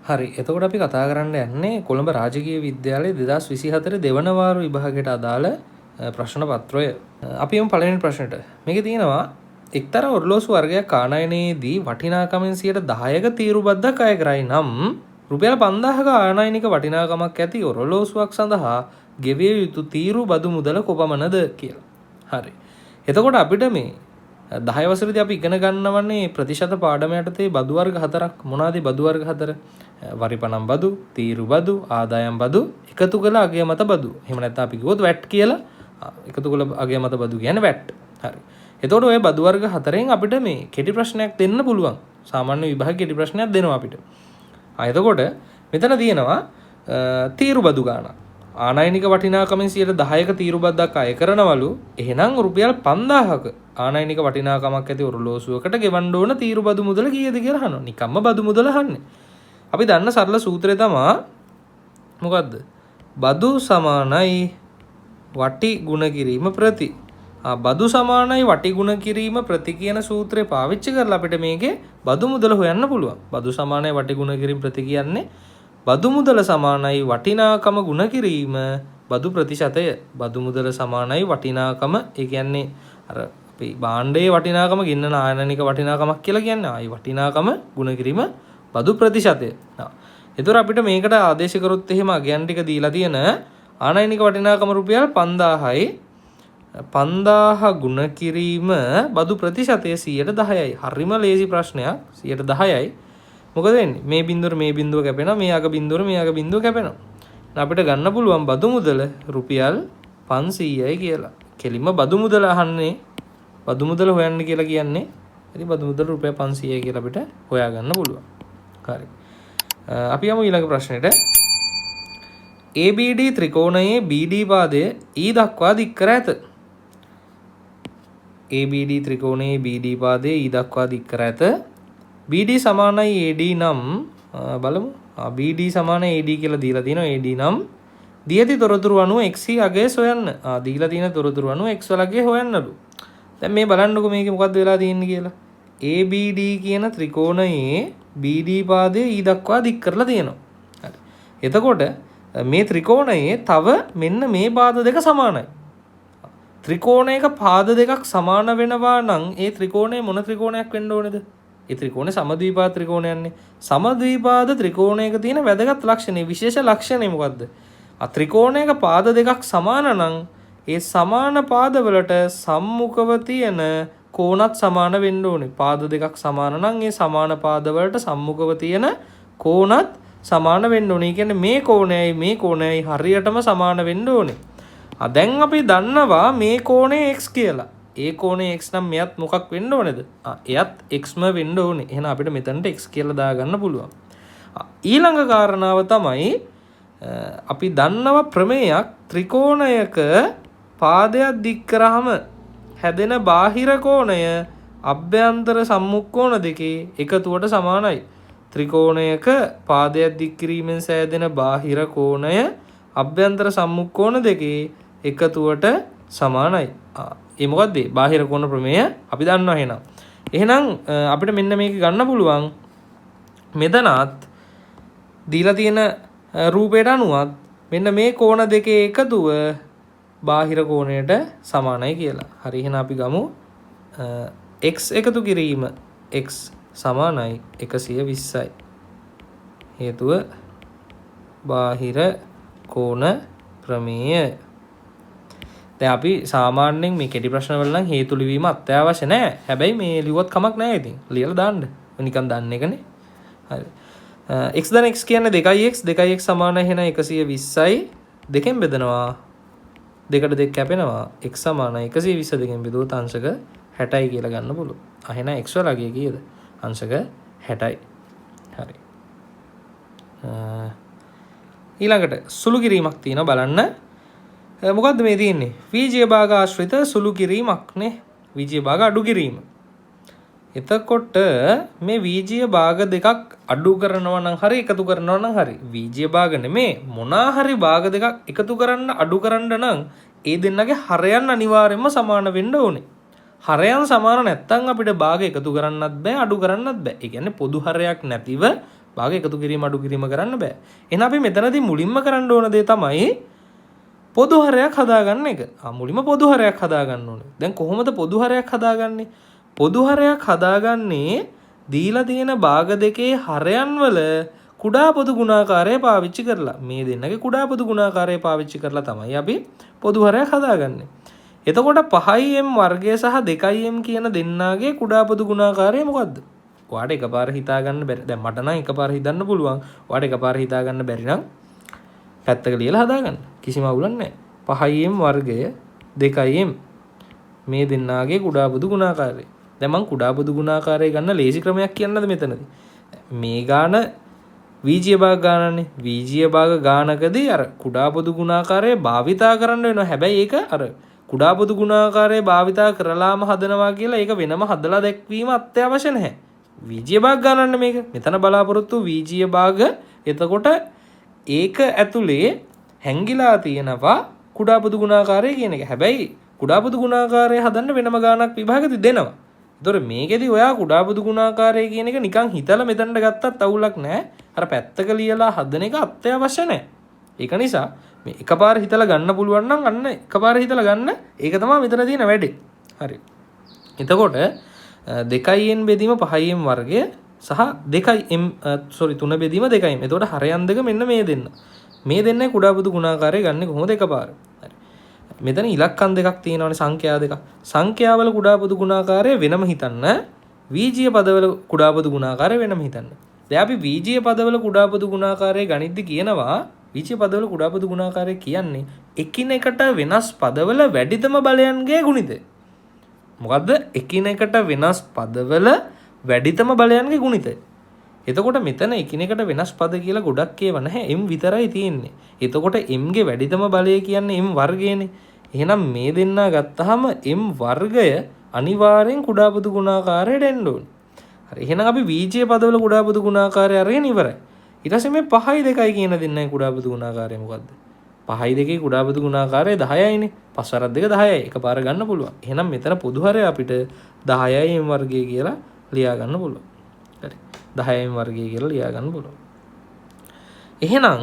හරි, එතකොට අපි කතා කරන්න යන්නේ කොළඹ රාජකීය විද්‍යාලයේ 2024 දෙවන වාර විභාගයට අදාළ ප්‍රශ්න පත්‍රය. අපි යමු පළවෙනි ප්‍රශ්නෙට. මේකේ තියෙනවා එක්තරා ඔරලෝසු වර්ගයක් ආනයනයේදී වටිනාකමෙන් 10%ක තීරු බද්දක් අය කරයි නම් රුපියල් 5000ක ආනයනික වටිනාකමක් ඇති ඔරලෝසුවක් සඳහා ගෙවිය යුතු තීරු බදු මුදල කොපමණද කියලා. හරි. එතකොට අපිට මේ 10 වසරේදී අපි ඉගෙන ගන්නවන්නේ ප්‍රතිශත පාඩම යටතේ බදු වර්ග හතරක්. මොනවාද බදු වර්ග හතර? වරිපනම් බදු, තීරු බදු, ආදායම් බදු, එකතු කළ අගය මත බදු. එහෙම නැත්නම් අපි කිව්වොත් වැට් කියලා. එකතු කළ අගය මත බදු කියන්නේ වැට්. හරි. එතකොට ඔය බදු වර්ග හතරෙන් අපිට මේ කෙටි ප්‍රශ්නයක් දෙන්න පුළුවන්. සාමාන්‍ය විභාග කෙටි ප්‍රශ්නයක් දෙනවා අපිට. එතකොට මෙතන තියෙනවා තීරු බදු ගාණක්. ආනයනික වටිනාකමෙන් 10%ක තීරු බද්දක් අය කරනවලු. එහෙනම් රුපියල් 5000ක ආනයනික වටිනාකමක් ඇති ඔරලෝසුවකට ගෙවන්න ඕන තීරු බදු මුදල කීයද කියලා අහනවා. නිකම්ම බදු මුදල අහන්නේ. අපි දන්න සරල සූත්‍රය තමා මොකද්ද? බදු සමානයි වටි ගුණ කිරීම ප්‍රති. බදු සමානයි වටි ගුණ කිරීම ප්‍රති කියන සූත්‍රය පාවිච්චි කරලා අපිට මේකේ බදු මුදල හොයන්න පුළුවන්. බදු සමානයි වටි ගුණ කිරීම ප්‍රති කියන්නේ බදු මුදල සමානයි වටිනාකම ගුණ කිරීම බදු ප්‍රතිශතය. බදු මුදල සමානයි වටිනාකම, ඒ කියන්නේ අර අපි භාණ්ඩයේ වටිනාකම ගෙන්නන ආනයනික වටිනාකමක් කියලා කියන්නේ ආයි වටිනාකම ගුණ කිරීම බදු ප්‍රතිශතය. එතකොට අපිට මේකට ආදේශ කරොත් එහෙම අගයන් ටික දීලා තියෙන ආනයනික වටිනාකම රුපියල් 5000යි. 5000 ගුණ කිරීම බදු ප්‍රතිශතය 10%යි. හරිම ලේසි ප්‍රශ්නයක්. 10%යි. මොකද වෙන්නේ? මේ බිඳුවට මේ බිඳුව කැපෙනවා, මේ අග බිඳුවට මේ අග බිඳුව කැපෙනවා. අපිට ගන්න පුළුවන් බදු මුදල රුපියල් 500යි කියලා. කෙලින්ම බදු මුදල අහන්නේ, බදු මුදල හොයන්න කියලා කියන්නේ. ඉතින් බදු මුදල රුපියල් 500යි කියලා අපිට හොයාගන්න පුළුවන්. හරි. අපි යමු ඊළඟ ප්‍රශ්නෙට. ABD ත්‍රිකෝණයේ BD පාදය E දක්වා දික් කර ඇත. ABD ත්‍රිකෝණයේ BD පාදය E දක්වා දික් කර ඇත. BD සමානයි AD නම් බලමු. BD සමානයි AD කියලා දීලා තියෙනවා. AD නම් දී ඇති තොරතුරු අනුව x අගය සොයන්න. දීලා තියෙන තොරතුරු අනුව x වලගේ හොයන්නලු. දැන් මේ බලන්නකෝ මේකේ මොකද්ද වෙලා තියෙන්නේ කියලා. ABD කියන ත්‍රිකෝණයේ BD පාදය E දක්වා දික් කරලා තියෙනවා. හරි. එතකොට මේ ත්‍රිකෝණයේ තව මෙන්න මේ පාද දෙක සමානයි. ත්‍රිකෝණයක පාද දෙකක් සමාන වෙනවා නම් ඒ ත්‍රිකෝණය මොන ත්‍රිකෝණයක් වෙන්න ඕනේද? ඒ ත්‍රිකෝණය සමද්විපාද ත්‍රිකෝණයන්නේ. සමද්විපාද ත්‍රිකෝණයක තියෙන වැදගත් ලක්ෂණය, විශේෂ ලක්ෂණය මොකද්ද? ත්‍රිකෝණයක පාද දෙකක් සමාන නම් ඒ සමාන පාදවලට සම්මුඛව තියෙන කෝණත් සමාන වෙන්න ඕනේ. පාද දෙකක් සමාන නම් ඒ සමාන පාදවලට සම්මුඛව තියෙන කෝණත් සමාන වෙන්න ඕනේ. ඒ කියන්නේ මේ කෝණයයි මේ කෝණයයි හරියටම සමාන වෙන්න ඕනේ. දැන් අපි දන්නවා මේ කෝණය x කියලා. ඒ කෝණය x නම් මෙයත් මොකක් වෙන්න ඕනේද? එයත් x ම වෙන්න ඕනේ. එහෙනම් අපිට මෙතනට x කියලා දාගන්න පුළුවන්. ඊළඟ කාරණාව තමයි අපි දන්නවා ප්‍රමේයක්, ත්‍රිකෝණයක පාදයක් දික් කරාම හැදෙන බාහිර කෝණය අභ්‍යන්තර සම්මුඛ කෝණ දෙකේ එකතුවට සමානයි. ත්‍රිකෝණයක පාදයක් දික් කිරීමෙන් සෑදෙන බාහිර කෝණය අභ්‍යන්තර සම්මුඛ කෝණ දෙකේ එකතුවට සමානයි. ඒ මොකද්ද? බාහිර කෝණ ප්‍රමේය අපි දන්නවා එහෙනම්. එහෙනම් අපිට මෙන්න මේක ගන්න පුළුවන්. මෙතනත් දීලා තියෙන රූපයට අනුවත් මෙන්න මේ කෝණ දෙකේ එකතුව බාහිර කෝණයට සමානයි කියලා. හරි, එහෙනම් අපි ගමු x එකතු කිරීම x සමානයි 120යි. හේතුව බාහිර කෝණ ප්‍රමේය. දැන් අපි සාමාන්‍යයෙන් මේ කෙටි ප්‍රශ්න වල නම් හේතු ලිවීම අත්‍යවශ්‍ය නෑ. හැබැයි මේ ලිව්වත් කමක් නෑ ඉතින්. ලියලා දාන්න. නිකන් දන්න එකනේ. හරි. x ධන x කියන්නේ 2x, 2x සමානයි එහෙනම් 120යි. දෙකෙන් බෙදනවා. දෙකට දෙක කැපෙනවා. x සමානයි 120 දෙකෙන් බෙදුවොත් අංශක 60යි කියලා ගන්න පුළුවන්. එහෙනම් x වලගේ කීයද? අංශක 60යි. හරි. ඊළඟට සුළු කිරීමක් තියෙනවා බලන්න. මොකද්ද මේ තියෙන්නේ? වීජීය භාග ආශ්‍රිත සුළු කිරීමක් නේ. වීජීය භාග අඩු කිරීම. එතකොට මේ වීජීය භාග දෙකක් අඩු කරනවා නම් හරි, එකතු කරනවා නම් හරි, වීජීය භාග නෙමේ, මොනා හරි භාග දෙකක් එකතු කරන්න අඩු කරන්න නම් ඒ දෙන්නගේ හරයන් අනිවාර්යයෙන්ම සමාන වෙන්න ඕනේ. හරයන් සමාන නැත්තම් අපිට භාග එකතු කරන්නත් බෑ, අඩු කරන්නත් බෑ. ඒ කියන්නේ පොදු හරයක් නැතිව භාග එකතු කිරීම අඩු කිරීම කරන්න බෑ. එහෙනම් අපි මෙතනදී මුලින්ම කරන්න ඕන දේ තමයි පොදු හරයක් හදාගන්න එක. මුලින්ම පොදු හරයක් හදාගන්න ඕනේ. දැන් කොහොමද පොදු හරයක් හදාගන්නේ? පොදු හරයක් හදාගන්නේ දීලා තියෙන භාග දෙකේ හරයන් වල කුඩා පොදු ගුණාකාරය පාවිච්චි කරලා. මේ දෙන්නගේ කුඩා පොදු ගුණාකාරය පාවිච්චි කරලා තමයි අපි පොදු හරයක් හදාගන්නේ. එතකොට 5m වර්ගය සහ 2m කියන දෙන්නාගේ කුඩා පොදු ගුණාකාරය මොකද්ද? ඔයාට එකපාර හිතා ගන්න බැරි. දැන් මට නම් එකපාර හිතන්න පුළුවන්. ඔයාට එකපාර හිතා ගන්න බැරි නම් පැත්තක ලියලා හදාගන්න. කිසිම අවුලක් නැහැ. 5m වර්ගය 2m මේ දෙන්නාගේ කුඩා පොදු ගුණාකාරය. දැන් මං කුඩා පොදු ගුණාකාරය ගන්න ලේසි ක්‍රමයක් කියන්නද මෙතනදී? මේ ගාන වීජීය භාග ගානනේ. වීජීය භාග ගානකදී අර කුඩා පොදු ගුණාකාරය භාවිතා කරන්න වෙනවා. හැබැයි ඒක අර කුඩා පොදු ගුණාකාරය භාවිතා කරලාම හදනවා කියලා ඒක වෙනම හදලා දැක්වීම අත්‍යවශ්‍ය නැහැ. වීජීය භාග ගානන්නේ මේක. මෙතන බලාපොරොත්තු වීජීය භාග. එතකොට ඒක ඇතුලේ හැංගිලා තියෙනවා කුඩා පොදු ගුණාකාරය කියන එක. හැබැයි කුඩා පොදු ගුණාකාරය හදන්න වෙනම ගානක් විභාගෙදි දෙනවා. එතකොට මේකෙදි ඔයා කුඩා පොදු ගුණාකාරය කියන එක නිකන් හිතලා මෙතනට ගත්තත් අවුලක් නෑ. අර පැත්තක ලියලා හදන එක අත්‍යවශ්‍ය නෑ. ඒක නිසා මේ එකපාර හිතලා ගන්න පුළුවන් නම් අන්න එකපාර හිතලා ගන්න. ඒක තමයි මෙතන තියෙන වැඩේ. හරි. එතකොට 2n බෙදීම 5m වර්ගය සහ 2m sorry 3 බෙදීම 2m. එතකොට හරයන් දෙක මෙන්න මේ දෙන්න. මේ දෙන්නේ කුඩා පොදු ගුණාකාරය ගන්නෙ කොහොමද එකපාර? හරි. මෙතන ඉලක්කම් දෙකක් තියෙනවනේ, සංඛ්‍යා දෙකක්. සංඛ්‍යාවල කුඩා පොදු ගුණාකාරය වෙනම හිතන්න. වීජීය පදවල කුඩා පොදු ගුණාකාරය වෙනම හිතන්න. දැන් අපි වීජීය පදවල කුඩා පොදු ගුණාකාරය ගනිද්දි කියනවා වීජීය පදවල කුඩා පොදු ගුණාකාරය කියන්නේ එකිනෙකට වෙනස් පදවල වැඩිතම බලයන්ගේ ගුණිතය. මොකද්ද? එකිනෙකට වෙනස් පදවල වැඩිතම බලයන්ගේ ගුණිතය. එතකොට මෙතන එකිනෙකට වෙනස් පද කියලා ගොඩක් ඒවා නැහැ. m විතරයි තියෙන්නේ. එතකොට m ගේ වැඩිතම බලය කියන්නේ m වර්ගයනේ. එහෙනම් මේ දෙන්නා ගත්තාම m වර්ගය අනිවාර්යෙන් කුඩා පොදු ගුණාකාරයට එන්න ඕනේ. හරි. එහෙනම් අපි වීජීය පදවල කුඩා පොදු ගුණාකාරය අරගෙන ඉවරයි. ඊට පස්සේ මේ 5යි 2යි කියන දෙන්නයි කුඩා පොදු ගුණාකාරය මොකද්ද? 5යි 2 කුඩා පොදු ගුණාකාරය 10යිනේ. 5 වරක් 2 10යි. එකපාර ගන්න පුළුවන්. එහෙනම් මෙතන පොදු හරය අපිට 10යි m වර්ගය කියලා ලියා ගන්න පුළුවන්. හරි. 10 m වර්ගය කියලා ලියා ගන්න පුළුවන්. එහෙනම්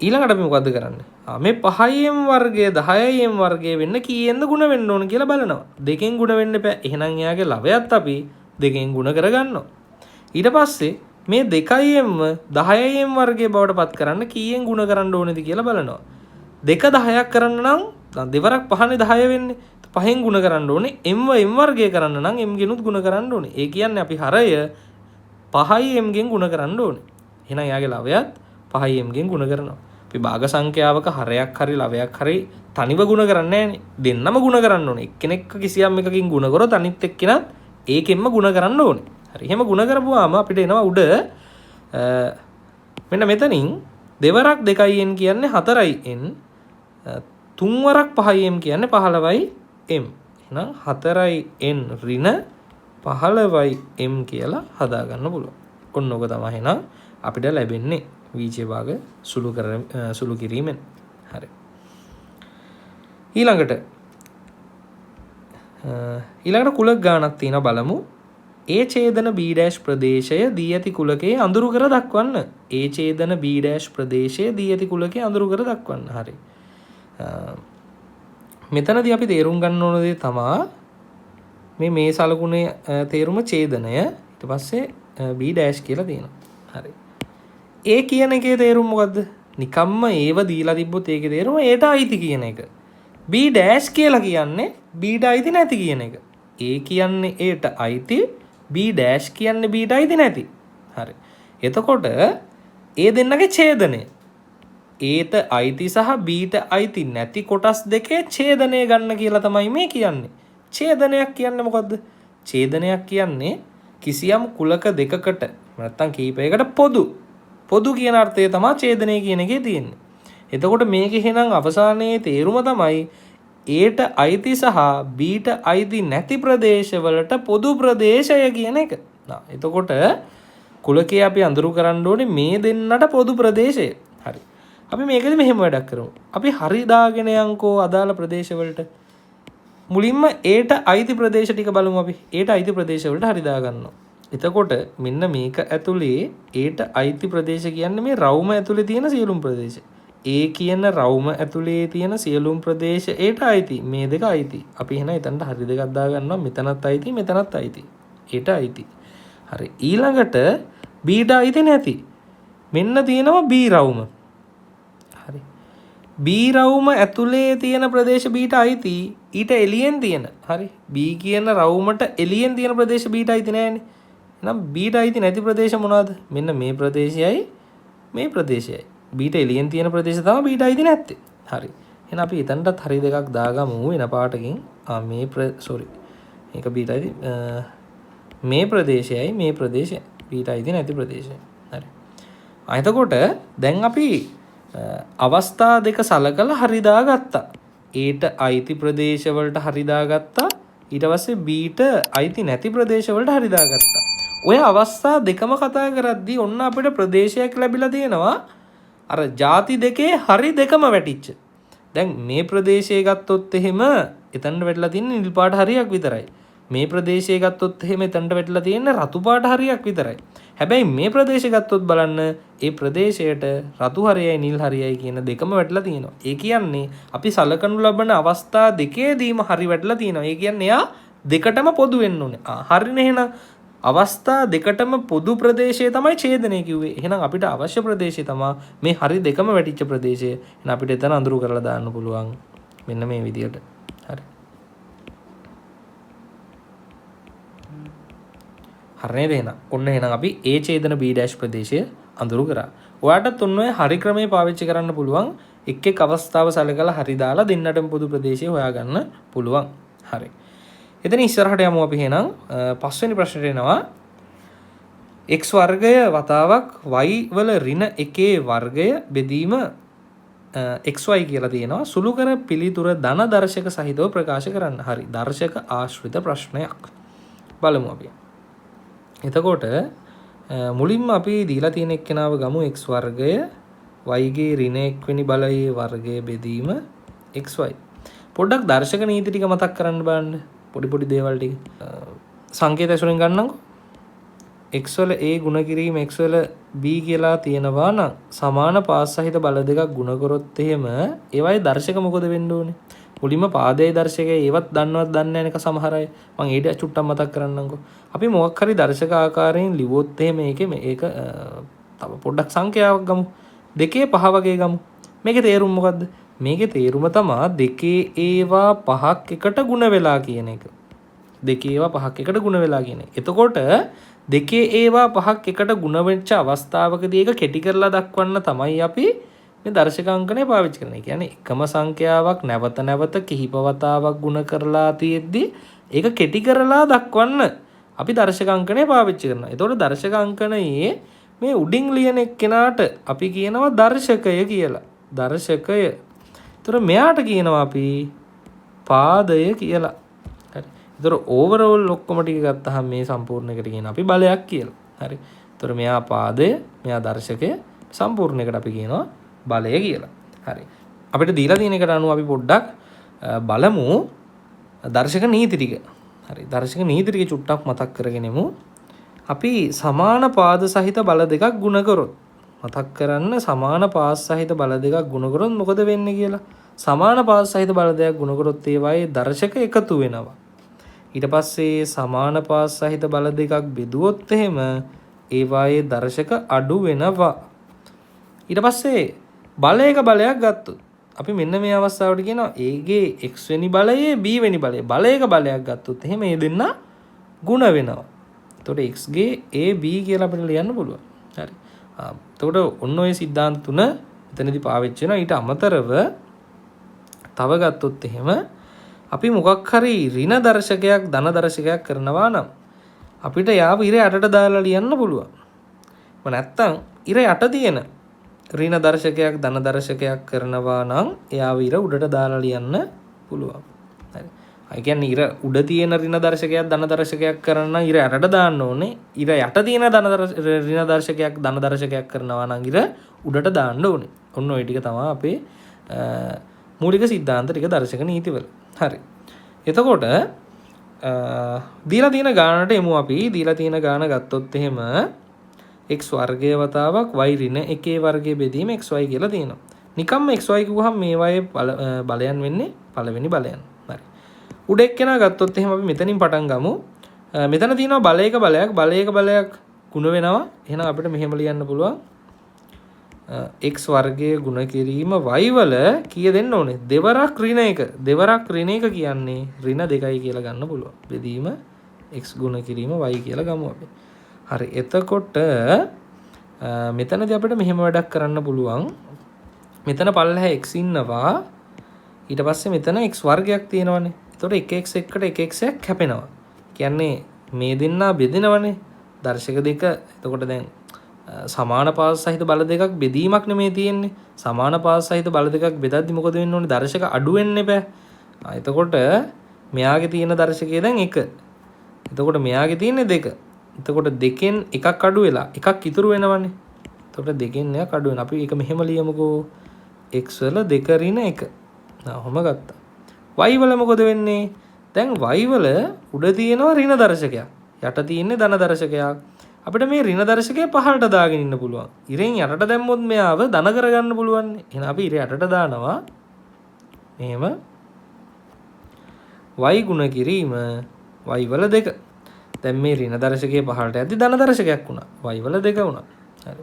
ඊළඟට අපි මොකද්ද කරන්නේ? මේ 5යි m වර්ගය 10යි m වර්ගය වෙන්න කීයෙන්ද ගුණ වෙන්න ඕන කියලා බලනවා. දෙකෙන් ගුණ වෙන්න එපා. එහෙනම් එයාගේ ලවයත් අපි දෙකෙන් ගුණ කරගන්නවා. ඊට පස්සේ මේ 2යි m 10යි m වර්ගය බවට පත් කරන්න කීයෙන් ගුණ කරන්න ඕනේද කියලා බලනවා. දෙක 10ක් කරන්න නම් දෙවරක් පහනේ 10 වෙන්නේ. පහෙන් ගුණ කරන්න ඕනේ. m ව m වර්ගය කරන්න නම් m ගෙනුත් ගුණ කරන්න ඕනේ. ඒ කියන්නේ අපි හරය 5යි m ගෙන් ගුණ කරන්න ඕනේ. එහෙනම් එයාගේ ලවයත් 5යි m ගෙන් ගුණ කරනවා. අපි භාග සංඛ්‍යාවක හරයක් හරි ලවයක් හරි තනිව ගුණ කරන්නේ නෑනේ. දෙන්නම ගුණ කරන්න ඕනේ. එක්කෙනෙක්ව කිසියම් එකකින් ගුණ කරොත් අනිත් එක්කෙනත් ඒකෙන්ම ගුණ කරන්න ඕනේ. හරි. එහෙම ගුණ කරපුවාම අපිට එනවා උඩ මෙන්න මෙතනින් දෙවරක් 2යි n කියන්නේ 4යි n, තුන් වරක් 5යි m කියන්නේ 15යි m. එහෙනම් 4යි n ඍණ 15යි m කියලා හදාගන්න පුළුවන්. ඔන්න ඔක තමයි එහෙනම් අපිට ලැබෙන්නේ වීජීය භාග සුළු කිරීමෙන්. හරි. ඊළඟට කුලක ගානක් තියෙනවා බලමු. A ඡේදන B dash ප්‍රදේශය දී ඇති කුලකයේ අඳුරු කර දක්වන්න. A ඡේදන B dash ප්‍රදේශය දී ඇති කුලකයේ අඳුරු කර දක්වන්න. හරි. මෙතනදී අපි තේරුම් ගන්න ඕන දේ තමා මේ සලකුණේ තේරුම ඡේදනය. ඊට පස්සේ B dash කියලා තියෙනවා. හරි. A කියන එකේ තේරුම මොකද්ද? නිකම්ම ඒව දීලා තිබ්බොත් ඒකේ තේරුම ඒට අයිති කියන එක. B dash කියලා කියන්නේ B ට අයිති නැති කියන එක. A කියන්නේ ඒට අයිති, B dash කියන්නේ B ට අයිති නැති. හරි. එතකොට ඒ දෙන්නගේ ඡේදනය A ට අයිති සහ B ට අයිති නැති කොටස් දෙකේ ඡේදනය ගන්න කියලා තමයි මේ කියන්නේ. ඡේදනයක් කියන්නේ මොකද්ද? ඡේදනයක් කියන්නේ කිසියම් කුලක දෙකකට නැත්තම් කීපයකට පොදු. පොදු කියන අර්ථය තමයි ඡේදනය කියන එකේ තියෙන්නේ. එතකොට මේක එහෙනම් අවසානයේ තේරුම තමයි A ට අයිති සහ B ට අයිති නැති ප්‍රදේශවලට පොදු ප්‍රදේශය කියන එක. එතකොට කුලකේ අපි අඳුරු කරන්න ඕනේ මේ දෙන්නට පොදු ප්‍රදේශය. හරි. අපි මේකෙදි මෙහෙම වැඩක් කරමු. අපි හරි දාගෙන යන්කෝ අදාළ ප්‍රදේශවලට. මුලින්ම A ට අයිති ප්‍රදේශ ටික බලමු අපි. A ට අයිති ප්‍රදේශවලට හරි දාගන්නවා. එතකොට මෙන්න මේක ඇතුලේ ඒට අයිති ප්‍රදේශ කියන්නේ මේ රවුම ඇතුලේ තියෙන සියලුම ප්‍රදේශ. ඒ කියන රවුම ඇතුලේ තියෙන සියලුම ප්‍රදේශ ඒට අයිති. මේ දෙක අයිති. අපි එහෙනම් එතනට හරි දෙකක් දාගන්නවා. මෙතනත් අයිති, මෙතනත් අයිති. ඒට අයිති. හරි. ඊළඟට බීට අයිති නැති. මෙන්න තියෙනවා බී රවුම. හරි. බී රවුම ඇතුලේ තියෙන ප්‍රදේශ බීට අයිති. ඊට එළියෙන් තියෙන. හරි. බී කියන රවුමට එළියෙන් තියෙන ප්‍රදේශ බීට අයිති නෑනේ. එහෙනම් බීට අයිති නැති ප්‍රදේශ මොනවද? මෙන්න මේ ප්‍රදේශයයි මේ ප්‍රදේශයයි. බීට එළියෙන් තියෙන ප්‍රදේශ තමයි බීට අයිති නැත්තේ. හරි. එහෙනම් අපි එතනටත් හරි දෙකක් දාගමු වෙන පාටකින්. මේ සෝරි. මේක බීට අයිති මේ ප්‍රදේශයයි මේ ප්‍රදේශයයි. බීට අයිති නැති ප්‍රදේශය. හරි. එතකොට දැන් අපි අවස්ථා දෙක සලකලා හරි දාගත්තා. ඒට අයිති ප්‍රදේශ වලට හරි දාගත්තා. ඊට පස්සේ බීට අයිති නැති ප්‍රදේශ වලට හරි දාගත්තා. ඔය අවස්ථා දෙකම කතා කරද්දී ඔන්න අපිට ප්‍රදේශයක් ලැබිලා තියෙනවා. අර ಜಾති දෙකේ හරි දෙකම වැටිච්ච. දැන් මේ ප්‍රදේශය ගත්තොත් එහෙම එතනට වැටලා තියෙන්නේ නිල් පාට හරියක් විතරයි. මේ ප්‍රදේශය ගත්තොත් එහෙම එතනට වැටලා තියෙන්නේ රතු පාට හරියක් විතරයි. හැබැයි මේ ප්‍රදේශය ගත්තොත් බලන්න ඒ ප්‍රදේශයට රතු හරියයි නිල් හරියයි කියන දෙකම වැටලා තියෙනවා. ඒ කියන්නේ අපි සලකනු ලබන අවස්ථා දෙකේදීම හරි වැටලා තියෙනවා. ඒ කියන්නේ එයා දෙකටම පොදු වෙන්න ඕනේ. හරිනේ එහෙනම් අවස්ථා දෙකටම පොදු ප්‍රදේශය තමයි ඡේදනය කිව්වේ. එහෙනම් අපිට අවශ්‍ය ප්‍රදේශය තමයි මේ හරි දෙකම වැටිච්ච ප්‍රදේශය. එහෙනම් අපිට එතන අඳුරු කරලා දාන්න පුළුවන්. මෙන්න මේ විදියට. හරි. හරි නේද එහෙනම්? ඔන්න එහෙනම් අපි A ඡේදන B dash ප්‍රදේශය අඳුරු කරා. ඔයාටත් ඔන්න ඔය හරි ක්‍රමේ පාවිච්චි කරන්න පුළුවන්. එක් එක් අවස්ථාව සලකලා හරි දාලා දෙන්නටම පොදු ප්‍රදේශය හොයාගන්න පුළුවන්. හරි. එතන ඉස්සරහට යමු අපි එහෙනම් පස්වෙනි ප්‍රශ්නෙට එනවා. x වර්ගය වතාවක් y වල ඍණ එකේ වර්ගය බෙදීම xy කියලා තියෙනවා. සුළු කර පිළිතුර ධන දර්ශක සහිතව ප්‍රකාශ කරන්න. හරි. දර්ශක ආශ්‍රිත ප්‍රශ්නයක්. බලමු අපි. එතකොට මුලින්ම අපි දීලා තියෙන එක්කෙනාව ගමු. x වර්ගය y ගේ ඍණ එක් වෙනි බලයේ වර්ගය බෙදීම xy. පොඩ්ඩක් දර්ශක නීති ටික මතක් කරන්න බලන්න. පොඩි පොඩි දේවල් ටික. සංකේත ඇසුරෙන් ගන්නම්කෝ. x වල a ගුණ කිරීම x වල b කියලා තියෙනවා නම් සමාන පාස් සහිත බල දෙකක් ගුණ කරොත් එහෙම ඒවයේ දර්ශක මොකද වෙන්න ඕනේ? මුලින්ම පාදයේ දර්ශකය ඒවත් දන්නවත් දන්නේ නැහැ නේ සමහර අය. මං ඒ ටික චුට්ටක් මතක් කරන්නම්කෝ. අපි මොකක් හරි දර්ශක ආකාරයෙන් ලිව්වොත් එහෙම ඒකේ මේක තව පොඩ්ඩක් සංඛ්‍යාවක් ගමු. 2 5 වගේ ගමු. මේකේ තේරුම මොකද්ද? මේකේ තේරුම තමා දෙකේ ඒවා පහක් එකට ගුණ වෙලා කියන එක. දෙකේ ඒවා පහක් එකට ගුණ වෙලා කියන එක. එතකොට දෙකේ ඒවා පහක් එකට ගුණ වෙච්ච අවස්ථාවකදී ඒක කෙටි කරලා දක්වන්න තමයි අපි මේ දර්ශක අංකණය පාවිච්චි කරන්නේ. ඒ කියන්නේ එකම සංඛ්‍යාවක් නැවත නැවත කිහිප වතාවක් ගුණ කරලා තියෙද්දි ඒක කෙටි කරලා දක්වන්න අපි දර්ශක අංකණය පාවිච්චි කරනවා. එතකොට දර්ශක අංකණයේ මේ උඩින් ලියන එක්කෙනාට අපි කියනවා දර්ශකය කියලා. දර්ශකය. එතකොට මෙයාට කියනවා අපි පාදය කියලා. හරි. එතකොට ඕවරෝල් ඔක්කොම ටික ගත්තහම මේ සම්පූර්ණ එකට කියන අපි බලයක් කියලා. හරි. එතකොට මෙයා පාදය, මෙයා දර්ශකය, සම්පූර්ණ එකට අපි කියනවා බලය කියලා. හරි. අපිට දීලා තියෙන එකට අනුව අපි පොඩ්ඩක් බලමු දර්ශක නීති ටික. හරි. දර්ශක නීති ටික චුට්ටක් මතක් කරගෙන යමු. අපි සමාන පාද සහිත බල දෙකක් ගුණ කරොත් මතක් කරන්න සමාන පාද සහිත බල දෙකක් ගුණ කරොත් මොකද වෙන්නේ කියලා. සමාන පාද සහිත බල දෙකක් ගුණ කරොත් ඒවායේ දර්ශක එකතු වෙනවා. ඊට පස්සේ සමාන පාද සහිත බල දෙකක් බෙදුවොත් එහෙම ඒවායේ දර්ශක අඩු වෙනවා. ඊට පස්සේ බලයක බලයක් ගත්තොත් අපි මෙන්න මේ අවස්ථාවට කියනවා A ගේ x වෙනි බලයේ b වෙනි බලය. බලයක බලයක් ගත්තොත් එහෙම මේ දෙන්න ගුණ වෙනවා. එතකොට x ගේ a b කියලා අපිට ලියන්න පුළුවන්. හරි. එතකොට ඔන්න ඔය සිද්ධාන්ත තුන එතනදී පාවිච්චි වෙනවා. ඊට අමතරව තව ගත්තොත් එහෙම අපි මොකක් හරි ඍණ දර්ශකයක් ධන දර්ශකයක් කරනවා නම් අපිට යාව ඉර යටට දාලා ලියන්න පුළුවන්. නැත්තම් ඉර යට තියෙන ඍණ දර්ශකයක් ධන දර්ශකයක් කරනවා නම් එයාව ඉර උඩට දාලා ලියන්න පුළුවන්. හරි. ඒ කියන්නේ ඉර උඩ තියෙන ඍණ දර්ශකයක් ධන දර්ශකයක් කරන්න නම් ඉර යටට දාන්න ඕනේ. ඉර යට තියෙන ධන ඍණ දර්ශකයක් ධන දර්ශකයක් කරනවා නම් ඉර උඩට දාන්න ඕනේ. ඔන්න ඔය ටික තමයි අපේ මූලික සිද්ධාන්ත ටික දර්ශක නීතිවල. හරි. එතකොට දීලා තියෙන ගානට එමු අපි. දීලා තියෙන ගාන ගත්තොත් එහෙම x වර්ගය වතාවක් y ඍණ 1 වර්ගය බෙදීම xy කියලා තියෙනවා. නිකම්ම xy කිව්වහම මේ වයේ බලයන් වෙන්නේ පළවෙනි බලයන්. හරි. උඩ එක්කෙනා ගත්තොත් එහෙම අපි මෙතනින් පටන් ගමු. මෙතන තියෙනවා බලයක බලයක්, බලයක බලයක් ගුණ වෙනවා. එහෙනම් අපිට මෙහෙම ලියන්න පුළුවන්. X වර්ගය ගුණ කිරීම y වල කීය දෙන්න ඕනේ? දෙවරක් ඍණ 1. දෙවරක් ඍණ 1 කියන්නේ ඍණ 2යි කියලා ගන්න පුළුවන්. බෙදීම x ගුණ කිරීම y කියලා ගමු අපි. හරි. එතකොට මෙතනදී අපිට මෙහෙම වැඩක් කරන්න පුළුවන්. මෙතන පල්ලෙහා x ඉන්නවා. ඊට පස්සේ මෙතන x වර්ගයක් තියෙනවනේ. එතකොට එක x එක්කට එක x එකක් කැපෙනවා. කියන්නේ මේ දෙන්නා බෙදෙනවනේ. දර්ශක දෙක. එතකොට දැන් සමාන පාද සහිත බල දෙකක් බෙදීමක් නෙමේ තියෙන්නේ. සමාන පාද සහිත බල දෙකක් බෙදද්දි මොකද වෙන්න ඕනේ? දර්ශක අඩු වෙන්න එපා. එතකොට මෙයාගේ තියෙන දර්ශකය දැන් 1. එතකොට මෙයාගේ තියෙන්නේ 2. එතකොට දෙකෙන් එකක් අඩු වෙලා එකක් ඉතුරු වෙනවනේ. එතකොට දෙකෙන් එකක් අඩු වෙනවා. අපි ඒක මෙහෙම ලියමුකෝ. x වල 2 ඍණ 1. ඔහොම ගත්තා. y වල මොකද වෙන්නේ? දැන් y වල උඩ තියෙනවා ඍණ දර්ශකයක්. යට තියෙන්නේ ධන දර්ශකයක්. අපිට මේ ඍණ දර්ශකය පහළට දාගෙන ඉන්න පුළුවන්. ඉරෙන් යටට දැම්මොත් මෙයාව ධන කරගන්න පුළුවන්. එහෙනම් අපි ඉර යටට දානවා. මෙහෙම y ගුණ කිරීම y වල 2. දැන් මේ ඍණ දර්ශකය පහළට යද්දි ධන දර්ශකයක් වුණා. y වල 2 වුණා. හරි.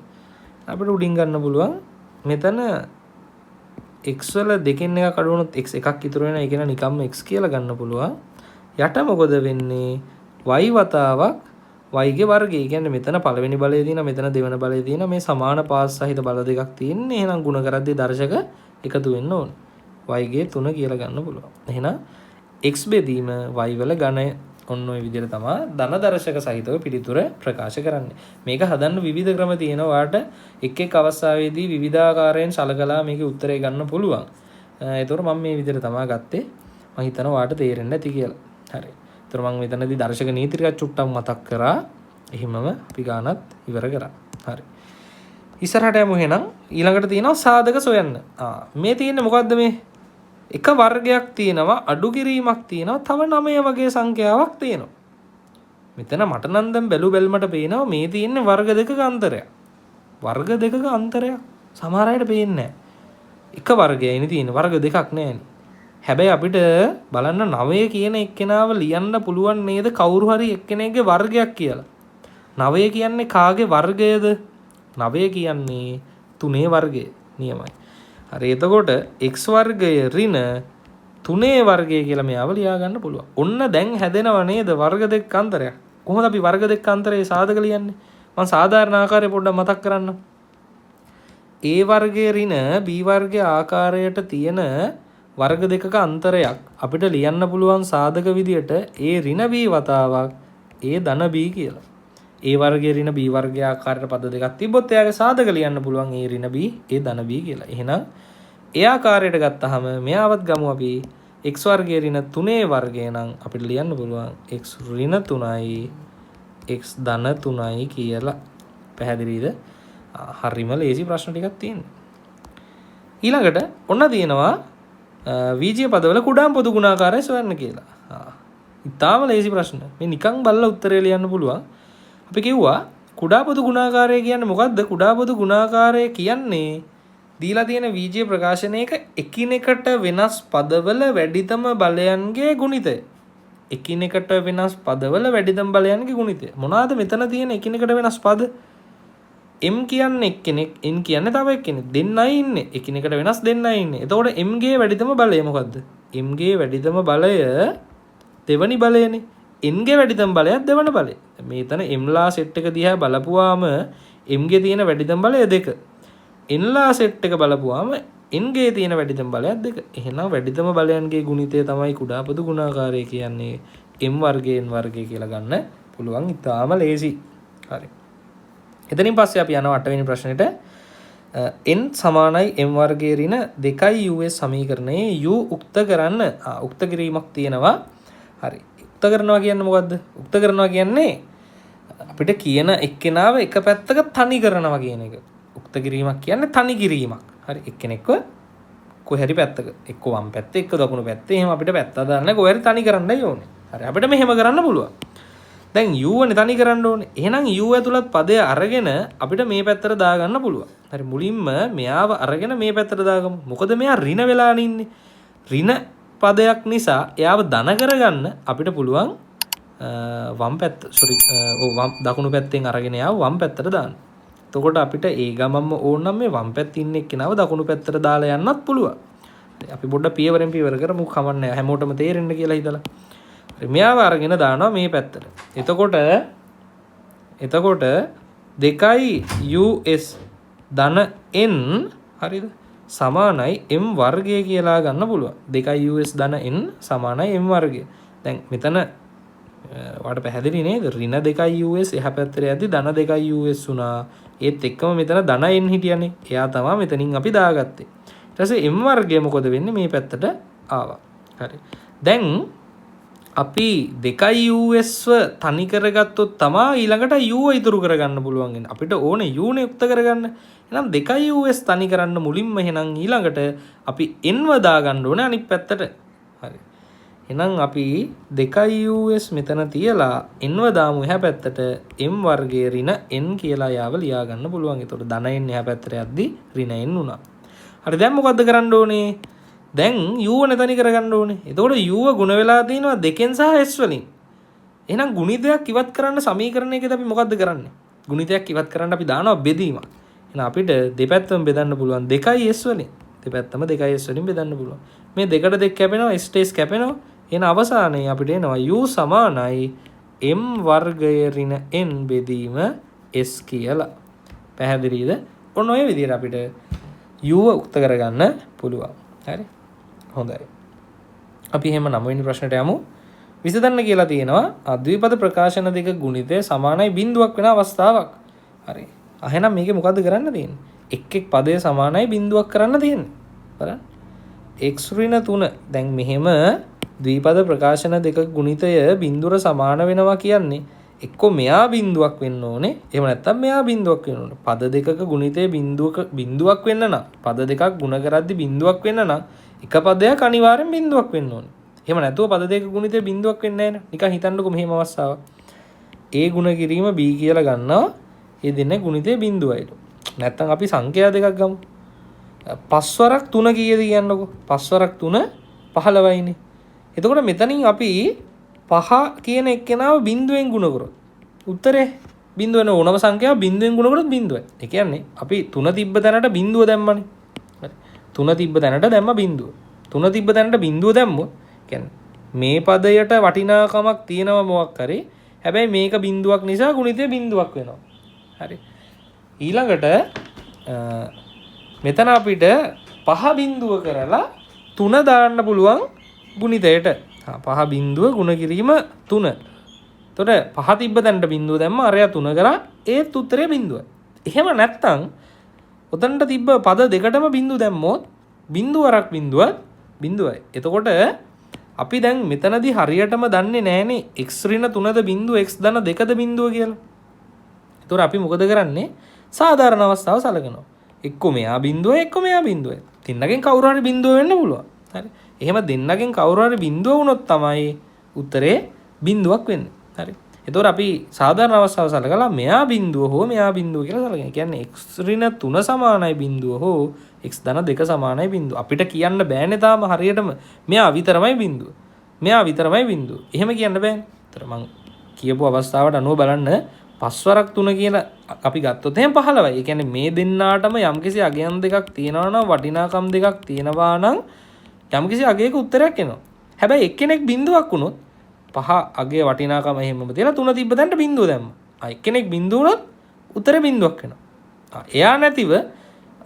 අපිට උඩින් ගන්න පුළුවන්. මෙතන x වල දෙකෙන් එකක් අඩු වුණොත් x එකක් ඉතුරු වෙනවා. ඒ කියන්නේ නිකම්ම x කියලා ගන්න පුළුවන්. යට මොකද වෙන්නේ? y වතාවක් y ගේ වර්ගය. ඒ කියන්නේ මෙතන පළවෙනි බලය තියෙනවා, මෙතන දෙවන බලය තියෙනවා. මේ සමාන පාද සහිත බල දෙකක් තියෙන්නේ. එහෙනම් ගුණ කරද්දී දර්ශක එකතු වෙන්න ඕනේ. y ගේ 3 කියලා ගන්න පුළුවන්. එහෙනම් x බෙදීම y වල ඝනය ඔන්න ඔය විදිහට තමයි ධන දර්ශක සහිතව පිළිතුර ප්‍රකාශ කරන්නේ. මේක හදන්න විවිධ ක්‍රම තියෙනවා. ඔයාලට එක් එක් අවස්ථාවේදී විවිධාකාරයෙන් සලකලා මේකේ උත්තරේ ගන්න පුළුවන්. ඒතකොට මම මේ විදිහට තමයි ගත්තේ. මම හිතනවා ඔයාලට තේරෙන්න ඇති කියලා. හරි. ඒතකොට මම මෙතනදී දර්ශක නීති ටිකක් චුට්ටක් මතක් කරා. එහෙමම අපි ගානත් ඉවර කරා. හරි. ඉස්සරහට යමු එහෙනම්. ඊළඟට තියෙනවා සාධක සොයන්න. මේ තියෙන්නේ මොකද්ද මේ? එක වර්ගයක් තියෙනවා, අඩු කිරීමක් තියෙනවා, තව 9 වගේ සංඛ්‍යාවක් තියෙනවා. මෙතන මට නම් දැන් බැලු බැලමට පේනවා මේ තියෙන්නේ වර්ග දෙකක අන්තරයක්. වර්ග දෙකක අන්තරයක් සමහර අයට පේන්නේ නැහැ. එක වර්ගයයිනේ තියෙන්නේ, වර්ග දෙකක් නෑනේ. හැබැයි අපිට බලන්න 9 කියන එක්කෙනාව ලියන්න පුළුවන් නේද කවුරු හරි එක්කෙනෙක්ගේ වර්ගයක් කියලා. 9 කියන්නේ කාගේ වර්ගයද? 9 කියන්නේ 3 වර්ගය. නියමයි. හරි, එතකොට x වර්ගය ඍණ 3 වර්ගය කියලා මෙයාව ලියා ගන්න පුළුවන්. ඔන්න දැන් හැදෙනව නේද වර්ග දෙකක අන්තරයක්. කොහොමද අපි වර්ග දෙකක අන්තරයේ සාධක ලියන්නේ? මං සාධාරණ ආකාරය පොඩ්ඩක් මතක් කරන්නම්. a වර්ගය ඍණ b වර්ගය ආකාරයට තියෙන වර්ග දෙකක අන්තරයක් අපිට ලියන්න පුළුවන් සාධක විදියට a ඍණ b වතාවක් a ධන b කියලා. a වර්ගය ඍණ b වර්ගය ආකාරයට පද දෙකක් තිබ්බොත් එයාගේ සාධක ලියන්න පුළුවන් a ඍණ b a ධන b කියලා. එහෙනම් ඒ ආකාරයට ගත්තාම මෙයාවත් ගමු අපි x වර්ගය ඍණ 3 වර්ගය නම් අපිට ලියන්න පුළුවන් x ඍණ 3යි x ධන 3යි කියලා. පැහැදිලිද? හරිම ලේසි ප්‍රශ්න ටිකක් තියෙනවා. ඊළඟට ඔන්න තියෙනවා වීජීය පදවල කුඩාම පොදු ගුණාකාරය සොයන්න කියලා. ඉතාම ලේසි ප්‍රශ්න. මේ නිකන් බලලා උත්තරේ ලියන්න පුළුවන්. අපි කිව්වා කුඩා පොදු ගුණාකාරය කියන්නේ මොකද්ද? කුඩා පොදු ගුණාකාරය කියන්නේ දීලා තියෙන වීජීය ප්‍රකාශනයක එකිනෙකට වෙනස් පදවල වැඩිතම බලයන්ගේ ගුණිතය. එකිනෙකට වෙනස් පදවල වැඩිතම බලයන්ගේ ගුණිතය. මොනවාද මෙතන තියෙන එකිනෙකට වෙනස් පද? M කියන්නේ එක්කෙනෙක්, N කියන්නේ තව එක්කෙනෙක්. දෙන්නයි ඉන්නේ. එකිනෙකට වෙනස් දෙන්නයි ඉන්නේ. එතකොට M ගේ වැඩිතම බලය මොකද්ද? M ගේ වැඩිතම බලය දෙවනි බලයනේ. N ගේ වැඩිතම බලයත් දෙවන බලය. මේතන M ලා සෙට් එක දිහා බලපුවාම M ගේ තියෙන වැඩිතම බලය 2. N ලා සෙට් එක බලපුවාම N ගේ තියෙන වැඩිතම බලයත් 2. එහෙනම් වැඩිතම බලයන්ගේ ගුණිතය තමයි කුඩා පොදු ගුණාකාරය කියන්නේ. M වර්ගය N වර්ගය කියලා ගන්න පුළුවන්. ඉතාම ලේසි. හරි. එතනින් පස්සේ අපි යනවා 8 වෙනි ප්‍රශ්නෙට. n සමානයි m වර්ගයේ ඍණ 2 us සමීකරණයේ u උක්ත කරන්න. උක්ත කිරීමක් තියෙනවා. හරි. උක්ත කරනවා කියන්නේ මොකද්ද? උක්ත කරනවා කියන්නේ අපිට කියන එක්කෙනාව එක පැත්තක තනි කරනවා කියන එක. උක්ත කිරීමක් කියන්නේ තනි කිරීමක්. හරි. එක්කෙනෙක්ව කොහේ හරි පැත්තක, එක්ක වම් පැත්තේ, එක්ක දකුණු පැත්තේ, එහෙම අපිට පැත්ත අදාළ නැහැ. කොහේ හරි තනි කරන්නයි ඕනේ. හරි, අපිට මෙහෙම කරන්න පුළුවන්. දැන් u වනේ තනි කරන්න ඕනේ. එහෙනම් u ඇතුළත් පදය අරගෙන අපිට මේ පැත්තට දාගන්න පුළුවන්. හරි, මුලින්ම මෙයාව අරගෙන මේ පැත්තට දාගමු. මොකද මෙයා ඍණ වෙලානේ ඉන්නේ. ඍණ පදයක් නිසා එයාව ධන කරගන්න අපිට පුළුවන් වම් පැත්ත, සෝරි, ඔව්, වම් දකුණු පැත්තෙන් අරගෙන එයාව වම් පැත්තට දාන්න. එතකොට අපිට ඒ ගමන්ම ඕන නම් මේ වම් පැත්තේ ඉන්න එක්කෙනාව දකුණු පැත්තට දාලා යන්නත් පුළුවන්. අපි පොඩ්ඩක් පියවරෙන් පියවර කරමු, කමක් නෑ, හැමෝටම තේරෙන්න කියලා හිතලා. හරි, මෙයාව අරගෙන දානවා මේ පැත්තට. එතකොට 2 US ධන n, හරිද, සමානයි m වර්ගය කියලා ගන්න පුළුවන්. 2 US ධන n සමානයි m වර්ගය. දැන් මෙතන ඔයාලට පැහැදිලි නේද? ඍණ 2 US එහා පැත්තට යද්දි ධන 2 US වුණා. ඒත් එක්කම මෙතන ධන n හිටියනේ. එයා තමයි මෙතනින් අපි දාගත්තේ. ඊට පස්සේ m වර්ගය මොකද වෙන්නේ? මේ පැත්තට ආවා. හරි. දැන් අපි 2 US ව තනි කරගත්තොත් තමා ඊළඟට u ඉතුරු කරගන්න පුළුවන් වෙන්නේ. අපිට ඕනේ u නේ යුක්ත කරගන්න. එහෙනම් 2 US තනි කරන්න මුලින්ම එහෙනම් ඊළඟට අපි n ව දාගන්න ඕනේ අනිත් පැත්තට. හරි. එහෙනම් අපි 2 US මෙතන තියලා n ව දාමු එහා පැත්තට. m වර්ගය ඍණ n කියලා යාව ලියා ගන්න පුළුවන්. එතකොට ධන n එහා පැත්තට යද්දි ඍණ n වුණා. හරි, දැන් මොකද්ද කරන්න ඕනේ? දැන් u ව තනි කරගන්න ඕනේ. එතකොට u ව ගුණ වෙලා තිනවා දෙකෙන් සහ s වලින්. එහෙනම් ගුණිතයක් ඉවත් කරන්න සමීකරණයකදී අපි මොකද්ද කරන්නේ? ගුණිතයක් ඉවත් කරන්න අපි දානවා බෙදීමක්. එහෙනම් අපිට දෙපැත්තම බෙදන්න පුළුවන් 2යි s වලින්. දෙපැත්තම 2යි s වලින් බෙදන්න පුළුවන්. මේ දෙකට දෙක කැපෙනවා, s ට s කැපෙනවා. එහෙනම් අවසානයේ අපිට එනවා u සමානයි m වර්ගය ඍණ n බෙදීම s කියලා. පැහැදිලිද? ඔන්න ඔය විදිහට අපිට u උක්ත කරගන්න පුළුවන්. හරි. හොඳයි. අපි එහෙම 9 වෙනි ප්‍රශ්නෙට යමු. විසඳන්න කියලා තියෙනවා ද්විපද ප්‍රකාශන දෙක ගුණිතය සමානයි බිඳුවක් වෙන අවස්ථාවක්. හරි. එහෙනම් මේකේ මොකද්ද කරන්න තියෙන්නේ? එක් එක් පදය සමානයි බිඳුවක් කරන්න තියෙන්නේ. බලන්න. x ඍණ 3. දැන් මෙහෙම ද්විපද ප්‍රකාශන දෙක ගුණිතය බිඳුවට සමාන වෙනවා කියන්නේ එක්කෝ මෙයා බිඳුවක් වෙන්න ඕනේ, එහෙම නැත්නම් මෙයා බිඳුවක් වෙන්න ඕනේ. පද දෙකක ගුණිතය බිඳුවක් වෙන්න නම්, පද දෙකක් ගුණ කරද්දි බිඳුවක් වෙන්න නම් එක පදයක් අනිවාර්යෙන් බිඳුවක් වෙන්න ඕනේ. එහෙම නැතුව පද දෙක ගුණිතය බිඳුවක් වෙන්නේ නැහැ නේ. නිකන් හිතන්නකෝ මෙහෙම අවස්ථාවක්. A ගුණ කිරීම B කියලා ගන්නවා. ඒ දෙන්න ගුණිතය බිඳුවයිලු. නැත්නම් අපි සංඛ්‍යා දෙකක් ගමු. පස් වරක් 3 කීයද කියන්නකෝ. පස් වරක් 3 15යිනේ. එතකොට මෙතනින් අපි පහ කියන එක්කෙනාව බිඳුවෙන් ගුණ කරොත් උත්තරේ බිඳුව වෙන ඕනම සංඛ්‍යාව බිඳුවෙන් ගුණ කරොත් බිඳුවයි. ඒ කියන්නේ අපි 3 තිබ්බ තැනට බිඳුව දැම්මනේ. හරි. 3 තිබ්බ තැනට දැම්ම බිඳුව. 3 තිබ්බ තැනට බිඳුව දැම්මොත් කියන්නේ මේ පදයට වටිනාකමක් තියෙනවා මොකක් හරි. හැබැයි මේක බිඳුවක් නිසා ගුණිතය බිඳුවක් වෙනවා. හරි. ඊළඟට මෙතන අපිට පහ බිඳුව කරලා 3 දාන්න පුළුවන් ගුණිතයට. පහ බිඳුව ගුණ කිරීම 3. එතකොට පහ තිබ්බ තැනට බිඳුව දැම්ම, අරයා 3 කරා, ඒත් උත්තරේ බිඳුවයි. එහෙම නැත්තම් ඔතනට තිබ්බ පද දෙකටම බිඳුව දැම්මොත් බිඳුව වරක් බිඳුවත් බිඳුවයි. එතකොට අපි දැන් මෙතනදී හරියටම දන්නේ නෑනේ x ඍණ 3ද බිඳුව x ධන 2ද බිඳුව කියලා. එතකොට අපි මොකද කරන්නේ? සාධාරණ අවස්ථාව සලකනවා. එක්කෝ මෙයා බිඳුවයි, එක්කෝ මෙයා බිඳුවයි. දෙන්නගෙන් කවුරු හරි බිඳුව වෙන්න පුළුවන්. හරි. එහෙම දෙන්නගෙන් කවුරු හරි බිඳුව වුණොත් තමයි උත්තරේ බිඳුවක් වෙන්නේ. හරි. එතකොට අපි සාධාරණ අවස්ථාව සලකලා මෙයා බිඳුව හෝ මෙයා බිඳුව කියලා සලකනවා. ඒ කියන්නේ x ඍණ 3 සමානයි බිඳුව හෝ x ධන 2 සමානයි බිඳුව. අපිට කියන්න බෑනේ තාම හරියටම මෙයා විතරමයි බිඳුව. මෙයා විතරමයි බිඳුව. එහෙම කියන්න බෑනේ. ඒතර මං කියපු අවස්ථාවට අනුව බලන්න පස් වරක් 3 කියලා අපි ගත්තොත් එහෙම 15යි. ඒ කියන්නේ මේ දෙන්නාටම යම්කිසි අගයන් දෙකක් තියෙනවා නම්, වටිනාකම් දෙකක් තියෙනවා නම් යම්කිසි අගයක උත්තරයක් එනවා. හැබැයි එක්කෙනෙක් බිඳුවක් වුණොත් පහ අගේ වටිනාකම එහෙමම තියලා 3 තිබ්බ තැනට බිඳුව දැම්මා. එක්කෙනෙක් බිඳුව වුණොත් උත්තරේ බිඳුවක් වෙනවා. එයා නැතිව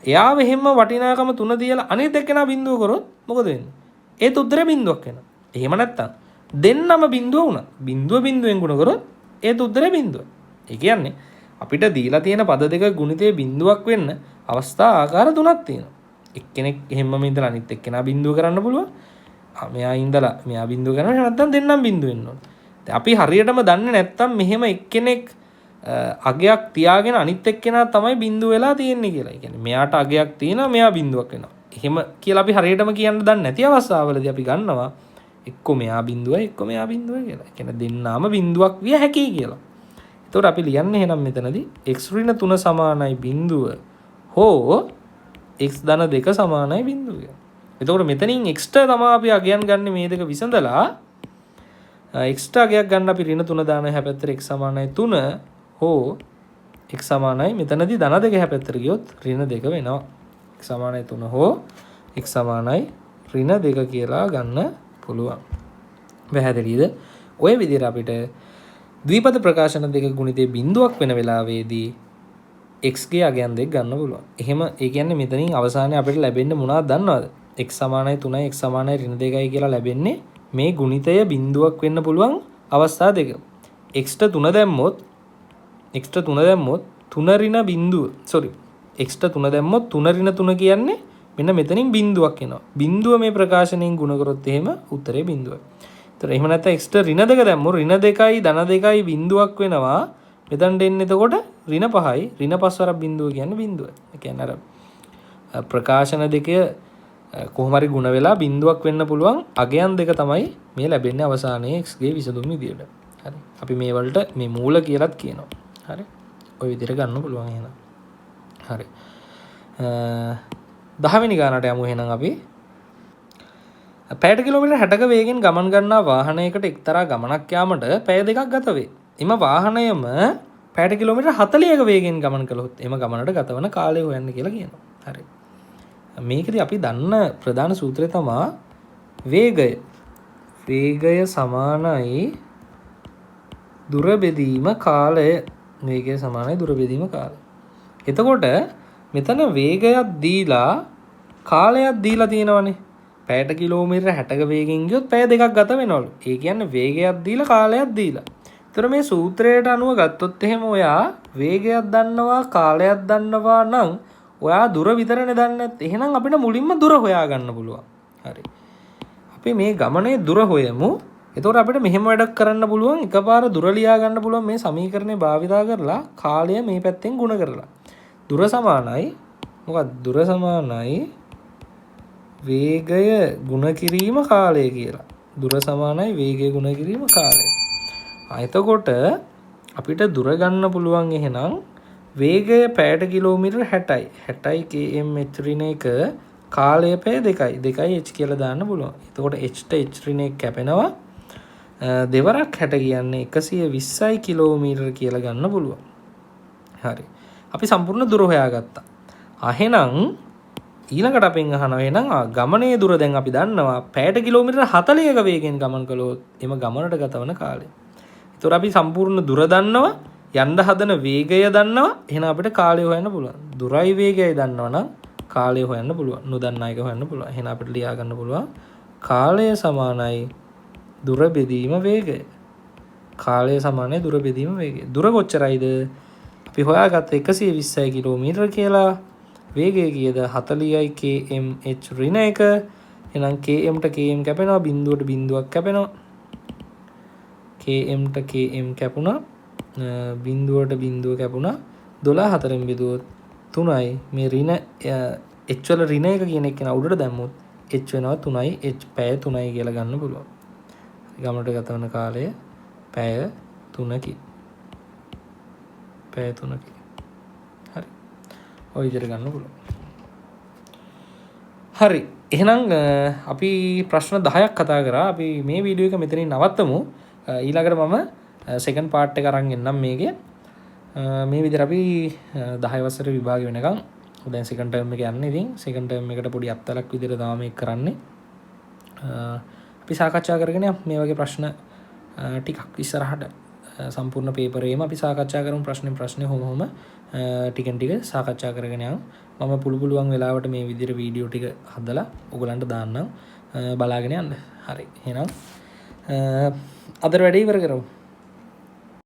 එයාව එහෙම වටිනාකම 3 තියලා අනිත් එක්කෙනා බිඳුව කරොත් මොකද වෙන්නේ? ඒත් උත්තරේ බිඳුවක් වෙනවා. එහෙම නැත්තම් දෙන්නම බිඳුව වුණා. බිඳුව බිඳුවෙන් ගුණ කරොත් ඒත් උත්තරේ බිඳුවයි. ඒ කියන්නේ අපිට දීලා තියෙන පද දෙක ගුණිතය බිඳුවක් වෙන්න අවස්ථා ආකාර තුනක් තියෙනවා. එක්කෙනෙක් එහෙම්මම ඉඳලා අනිත් එක්කෙනා බිඳුව කරන්න පුළුවන්. මෙයා ඉඳලා මෙයා බිඳුව කරනවා, නැත්නම් දෙන්නම් බිඳුව වෙන්න ඕන. දැන් අපි හරියටම දන්නේ නැත්නම් මෙහෙම එක්කෙනෙක් අගයක් තියාගෙන අනිත් එක්කෙනා තමයි බිඳුව වෙලා තියෙන්නේ කියලා. ඒ කියන්නේ මෙයාට අගයක් තියෙනවා, මෙයා බිඳුවක් වෙනවා. එහෙම කියලා අපි හරියටම කියන්න දන්නේ නැති අවස්ථාවලදී අපි ගන්නවා එක්කෝ මෙයා බිඳුවයි එක්කෝ මෙයා බිඳුවයි කියලා. ඒ කියන්නේ දෙන්නාම බිඳුවක් විය හැකියි කියලා. එතකොට අපි ලියන්නේ එහෙනම් මෙතනදී x ඍණ 3 සමානයි බිඳුව හෝ x ධන 2 සමානයි බිඳුව කියලා. එතකොට මෙතනින් x ට තමයි අපි අගයන් ගන්න මේ දෙක විසඳලා x ට අගයක් ගන්න අපි ඍණ 3 දාන එහා පැත්තට x සමානයි 3 හෝ x සමානයි මෙතනදී ධන 2 එහා පැත්තට ගියොත් ඍණ 2 වෙනවා. x සමානයි 3 හෝ x සමානයි ඍණ 2 කියලා ගන්න පුළුවන්. පැහැදිලිද? ඔය විදිහට අපිට ද්විපද ප්‍රකාශන දෙක ගුණිතේ බිඳුවක් වෙන වෙලාවේදී x ගේ අගයන් දෙක ගන්න පුළුවන්. එහෙම ඒ කියන්නේ මෙතනින් අවසානයේ අපිට ලැබෙන්නේ මොනවද දන්නවද? x සමානයි 3යි x සමානයි ඍණ 2යි කියලා ලැබෙන්නේ මේ ගුණිතය බිඳුවක් වෙන්න පුළුවන් අවස්ථා දෙක. x ට 3 දැම්මොත් x ට 3 දැම්මොත් 3 ඍණ බිඳුව, සෝරි, x ට 3 දැම්මොත් 3 ඍණ 3 කියන්නේ මෙන්න මෙතනින් බිඳුවක් එනවා. බිඳුව මේ ප්‍රකාශනයෙන් ගුණ කරොත් එහෙම උත්තරේ බිඳුවයි. ඒතර එහෙම නැත්නම් x ට ඍණ 2 දැම්මොත් ඍණ 2යි ධන 2යි බිඳුවක් වෙනවා. මෙතනට එන්නේ එතකොට ඍණ 5යි. ඍණ 5 වරක් බිඳුව කියන්නේ බිඳුවයි. ඒ කියන්නේ අර ප්‍රකාශන දෙක කොහොම හරි ගුණ වෙලා බිඳුවක් වෙන්න පුළුවන් අගයන් දෙක තමයි මේ ලැබෙන්නේ අවසානයේ x ගේ විසඳුම් විදියට. හරි. අපි මේ වලට මේ මූල කියලාත් කියනවා. හරි. ඔය විදිහට ගන්න පුළුවන් එහෙනම්. හරි. 10 වෙනි ගානට යමු එහෙනම් අපි. පැයට කිලෝමීටර් 60ක වේගෙන් ගමන් ගන්නා වාහනයකට එක්තරා ගමනක් යාමට පැය දෙකක් ගත වේ. එම වාහනයම පැයට කිලෝමීටර් 40ක වේගෙන් ගමන් කළොත් එම ගමනට ගතවන කාලය හොයන්න කියලා කියනවා. හරි. මේකෙදි අපි දන්න ප්‍රධාන සූත්‍රය තමා වේගය. වේගය සමානයි දුර බෙදීම කාලය. වේගය සමානයි දුර බෙදීම කාලය. එතකොට මෙතන වේගයක් දීලා කාලයක් දීලා තියෙනවනේ. පැයට කිලෝමීටර 60ක වේගෙන් ගියොත් පැය දෙකක් ගත වෙනවලු. ඒ කියන්නේ වේගයක් දීලා කාලයක් දීලා. ඒතර මේ සූත්‍රයට අනුව ගත්තොත් එහෙම ඔයා වේගයක් දන්නවා කාලයක් දන්නවා නම් ඔයා දුර විතරනේ දන්නේ නැත්තේ. එහෙනම් අපිට මුලින්ම දුර හොයාගන්න පුළුවන්. හරි. අපි මේ ගමනේ දුර හොයමු. එතකොට අපිට මෙහෙම වැඩක් කරන්න පුළුවන්. එකපාර දුර ලියා ගන්න පුළුවන් මේ සමීකරණය භාවිතා කරලා කාලය මේ පැත්තෙන් ගුණ කරලා. දුර සමානයි මොකක්ද? දුර සමානයි වේගය ගුණ කිරීම කාලය කියලා. දුර සමානයි වේගය ගුණ කිරීම කාලය. එතකොට අපිට දුර ගන්න පුළුවන් එහෙනම් වේගය පැයට කිලෝමීටර් 60යි. 60යි kmh ඍණ එක කාලය පැය 2යි. 2යි h කියලා දාන්න පුළුවන්. එතකොට h ට h ඍණ එක කැපෙනවා. දෙවරක් 60 කියන්නේ 120යි කිලෝමීටර් කියලා ගන්න පුළුවන්. හරි. අපි සම්පූර්ණ දුර හොයාගත්තා. එහෙනම් ඊළඟට අපෙන් අහනවා එහෙනම් ගමනේ දුර දැන් අපි දන්නවා පැයට කිලෝමීටර් 40ක වේගයෙන් ගමන් කළොත් එම ගමනට ගතවන කාලය. ඒතකොට අපි සම්පූර්ණ දුර දන්නවා, යන්න හදන වේගය දන්නවා, එහෙනම් අපිට කාලය හොයන්න පුළුවන්. දුරයි වේගයයි දන්නවා නම් කාලය හොයන්න පුළුවන්. නොදන්නා එක හොයන්න පුළුවන්. එහෙනම් අපිට ලියා ගන්න පුළුවන් කාලය සමානයි දුර බෙදීම වේගය. කාලය සමානයි දුර බෙදීම වේගය. දුර කොච්චරයිද? අපි හොයාගත්ත 120යි කිලෝමීටර් කියලා. වේගය කීයද? 40යි kmh ඍණ එක. එහෙනම් km ට km කැපෙනවා, බිංදුවට බිංදුවක් කැපෙනවා. km ට km කැපුණා, බිංදුවට බිංදුව කැපුණා. 12 හතරෙන් බෙදුවොත් 3යි. මේ ඍණ h වල ඍණ එක කියන එක උඩට දැම්මොත් h වෙනවා 3යි. h පැය 3යි කියලා ගන්න පුළුවන්. ගමනට ගත වන කාලය පැය 3කි. පැය 3කි. හරි. ඔය විදිහට ගන්න පුළුවන්. හරි. එහෙනම් අපි ප්‍රශ්න 10ක් කතා කරා. අපි මේ වීඩියෝ එක මෙතනින් නවත්තමු. ඊළඟට මම සෙකන්ඩ් පාර්ට් එක අරන් එන්නම් මේකේ. මේ විදිහට අපි 10 වසර විභාග වෙනකන් දැන් සෙකන්ඩ් ටර්ම් එක යන්නේ. ඉතින් සෙකන්ඩ් ටර්ම් එකට පොඩි අත්දැකීමක් විදිහට තමයි මේක කරන්නේ. අපි සාකච්ඡා කරගෙන යමු මේ වගේ ප්‍රශ්න ටිකක් ඉස්සරහට සම්පූර්ණ පේපරේම අපි සාකච්ඡා කරමු. ප්‍රශ්නෙන් ප්‍රශ්නේ හොම හොම ටිකෙන් ටික සාකච්ඡා කරගෙන යමු. මම පුළු පුළුවන් වෙලාවට මේ විදිහට වීඩියෝ ටික හදලා ඔයගලන්ට දාන්නම්. බලාගෙන යන්න. හරි. එහෙනම් අද වැඩේ ඉවර කරමු.